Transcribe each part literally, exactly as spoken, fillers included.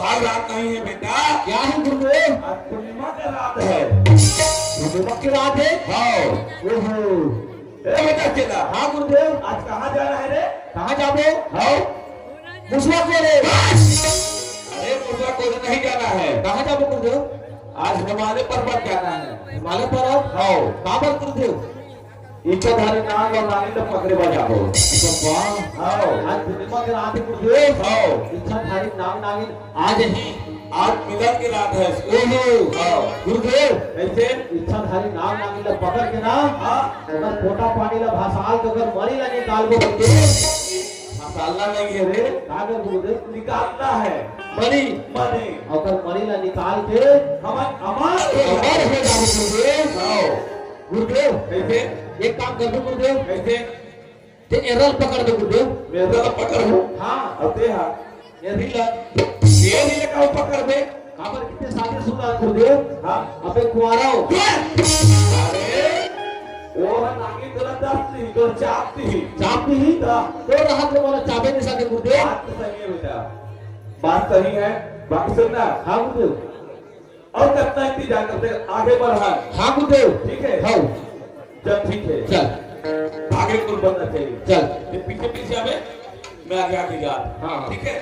आज रात नहीं है बेटा। क्या है गुरुदेव? आज पूर्णिमा का रात है। पूर्णिमा की रात है? हाँ। ओहो। ए बेटा चेला। हाँ गुरुदेव। आज कहाँ जाना है रे? कहाँ जाबो? हाँ। मुसवा कोरे। अरे मुसवा कोरे नहीं जाना है। कहाँ जाबो गुरुदेव? आज हिमालय पर्वत जाना है। हिमालय पर्वत? हाँ। काबर गुरुदेव? इच्छाधारी नाग और नागिन ला पकड़े बर जाबो। बाबा। हाँ। आज पूर्णिमा के रात है गुरुदेव। हाँ। इच्छाधारी नाग नागिन आज ही। आज मिलन की रात है। ओहो। हाँ। गुरुदेव। कैसे? इच्छाधारी नाग नागिन ला पकड़ के ना। हाँ। ओकर पोटा पानी ला भसाल के ओकर मरी ला निकालबो गुरुदेव। भसालना नहीं है रे। का कर गुरुदेव? निकालना है। मरी। मरी। ओकर मरी ला निकाल के। हमन अमर हो अमर हो जाबो गुरुदेव। हाँ। गुरुदेव, कैसे? एक काम कर दो गुरुदेव। कैसे? ते एरल पकड़ दो गुरुदेव। एरल पकड़ हो? हाँ। अब ते हा। एरी ला। एरी ला का पकड़ बे? काबर कितने साथी सुना गुरुदेव? हाँ। अबे कुआरा हो। अरे, वो नागी तोला दस नहीं, तो चाप नहीं। चाप नहीं? हाँ। तो रहा तो वाला चाबे नहीं साथे गुरुदेव। बात तो सही है बेटा, बात सही है। बाकी सुनना। हाँ गुरुदेव। और कितना इंतजार करते, आगे बढ़ा। हाँ गुरुदेव। ठीक है। हाँ। चल ठीक है। चल। आगे कुल बनना चाहिए। चल। ये पीछे पीछे आवे, मैं आगे आगे जा। हाँ। ठीक है।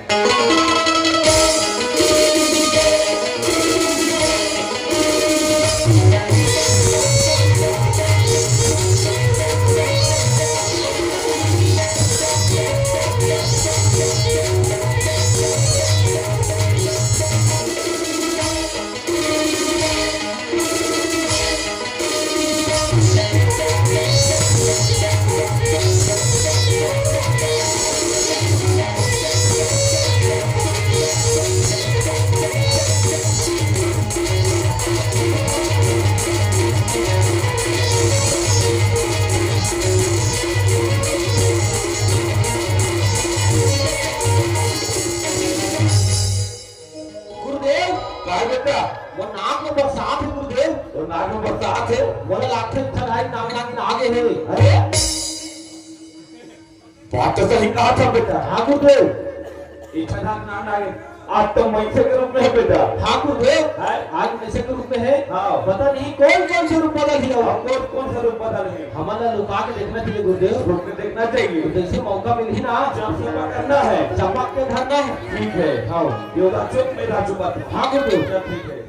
गुरुदेव, काय बेटा? वो नाक में बरसात है गुरुदेव। वो नाक में बरसात है? वो लागथे इच्छाधारी नाग नागिन आगे है। अरे, बात तो सही कहा था बेटा। हाँ गुरुदेव। इच्छाधारी नाग नागिन, आज तो मइनसे के रूप में है बेटा। हाँ गुरुदेव। है? आज मइनसे के रूप में है। हाँ। पता नहीं कौन कौन से रूप बदल ही। और कौन कौन सा रूप बदल है? हमन ला लुका के देखना चाहिए गुरुदेव। लुका के देखना चाहिए। जैसे मौका मिलही ना। जब से पकड़ना है। चपक के धरना है। ठीक है। हाँ। ये राजू, मैं राजू बात। हाँ गुरुदेव। चल ठीक है।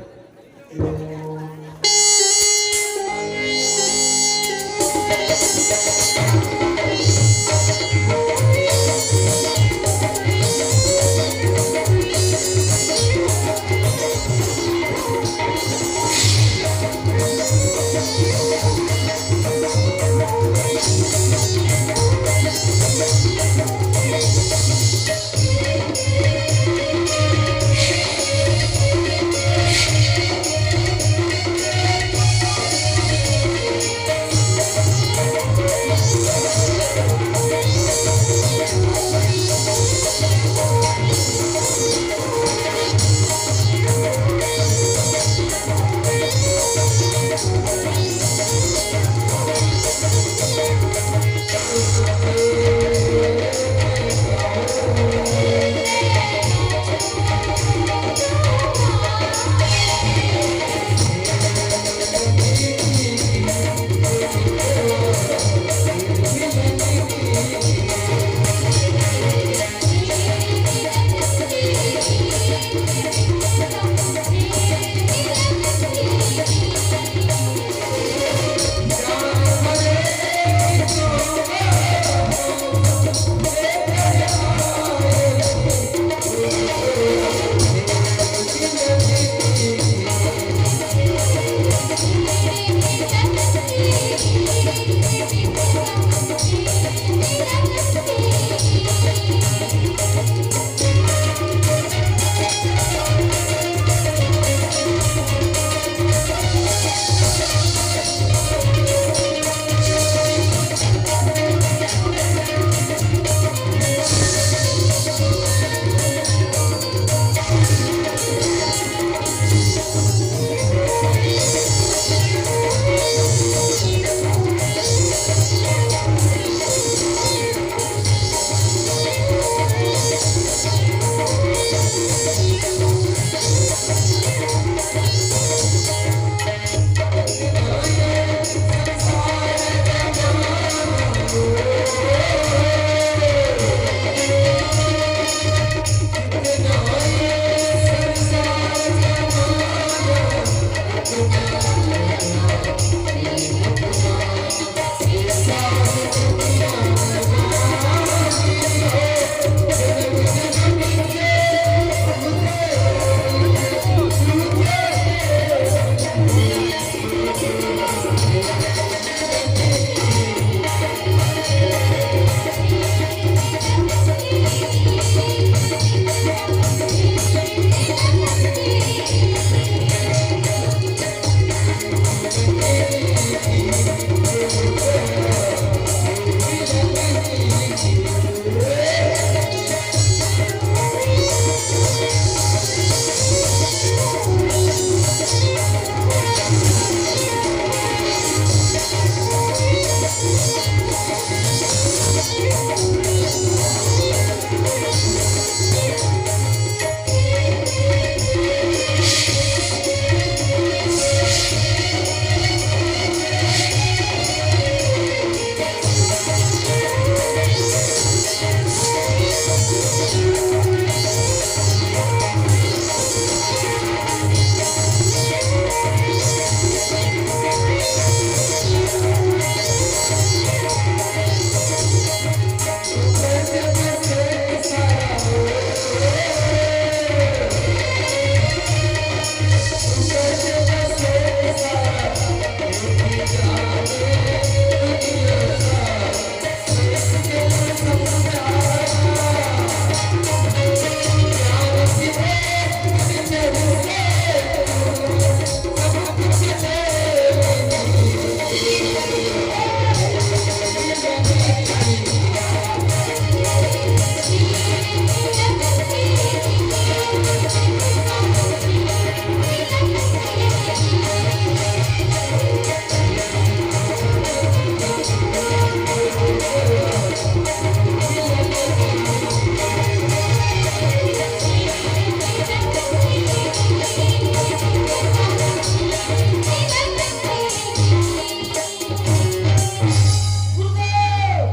गुरुदेव!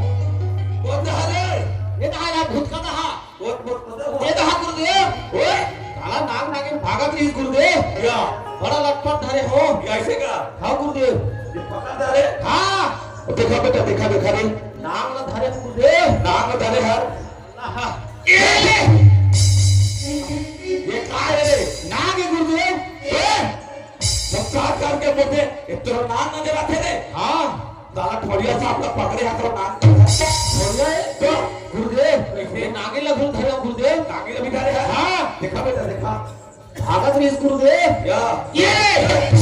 कोन दहा रे? ये दहा रे, भूत का दहा। कोन, कोन, कोन दहा? ये दहा गुरुदेव। ओए! साला नाग नागिन भागत रहिस गुरुदेव। या। बड़ा लटपट धरे हो। या, ऐसे का? हाँ गुरुदेव। ये पकड़ धरे? हाँ। देखा बेटा, देखा, देखा रे। नाग ला धरे गुरुदेव। नाग ला धरे हर। आहा। ये ले। ये का है रे? नाग है गुरुदेव। ए? सब काट काट के बोलते, "ए, तोरा नाग नजर आथे रे?" हाँ। साला ठोरिया सांप ला पकड़े हा, तोरा नाग नजर आथे। ठोरिया है? तो? गुरुदेव, ये नागे लगल धरे गुरुदेव। नागे लगल धरे है? हाँ। देखा बेटा, देखा। भागत रहिस गुरुदेव। या। ये ले। ए,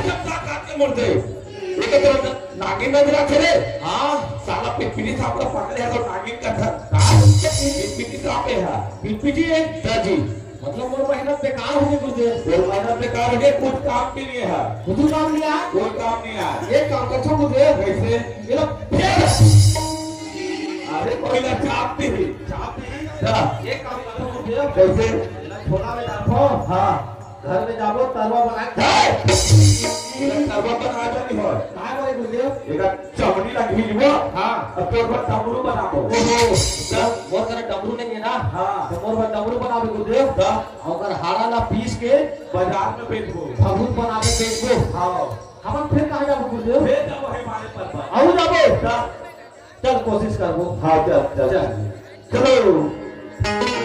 सब काट काट के बोलते। ये तो तोरा नागिन नजर आथे रे। हाँ। साला पिटपिटी सांप ला पकड़े हा, तो नागिन का था। हाँ। पिटपिटी सांप है हा। पिटपिटी है? हाँ जी। मतलब मोर मेहनत बेकार हो गई गुरुदेव। मोर मेहनत बेकार हो गई, कुछ काम के लिए है। कुछ काम नहीं आया? कोई काम नहीं आया। एक काम करथो गुरुदेव। कैसे? ये लो फेर। अरे कोई ना चाप दी। चाप दी? हाँ। एक काम करथो गुरुदेव। कैसे? ये लो झोला में डालथो। हाँ। घर में जाबो, तरवा बना के। हे! ये तरवा बना के नहीं हो। काय बोले गुरुदेव? एक चमड़ी लगी हुई वो। हाँ। अब तोर बर डमरू बनाबो। ओहो, तो मोर करा डमरू नहीं है ना? हाँ। तो मोर बर डमरू बनाबे गुरुदेव। तो? अउ ओकर हाड़ा ला पीस के बाजार में बेचबो। भभूत बना के बेचबो। हाँ। हमन फिर कहाँ जाबो गुरुदेव? फिर जाबो हिमालय पर्वत। अउ जाबो? तो? चल कोशिश करबो। हाँ, चल, चल। चल। चलो।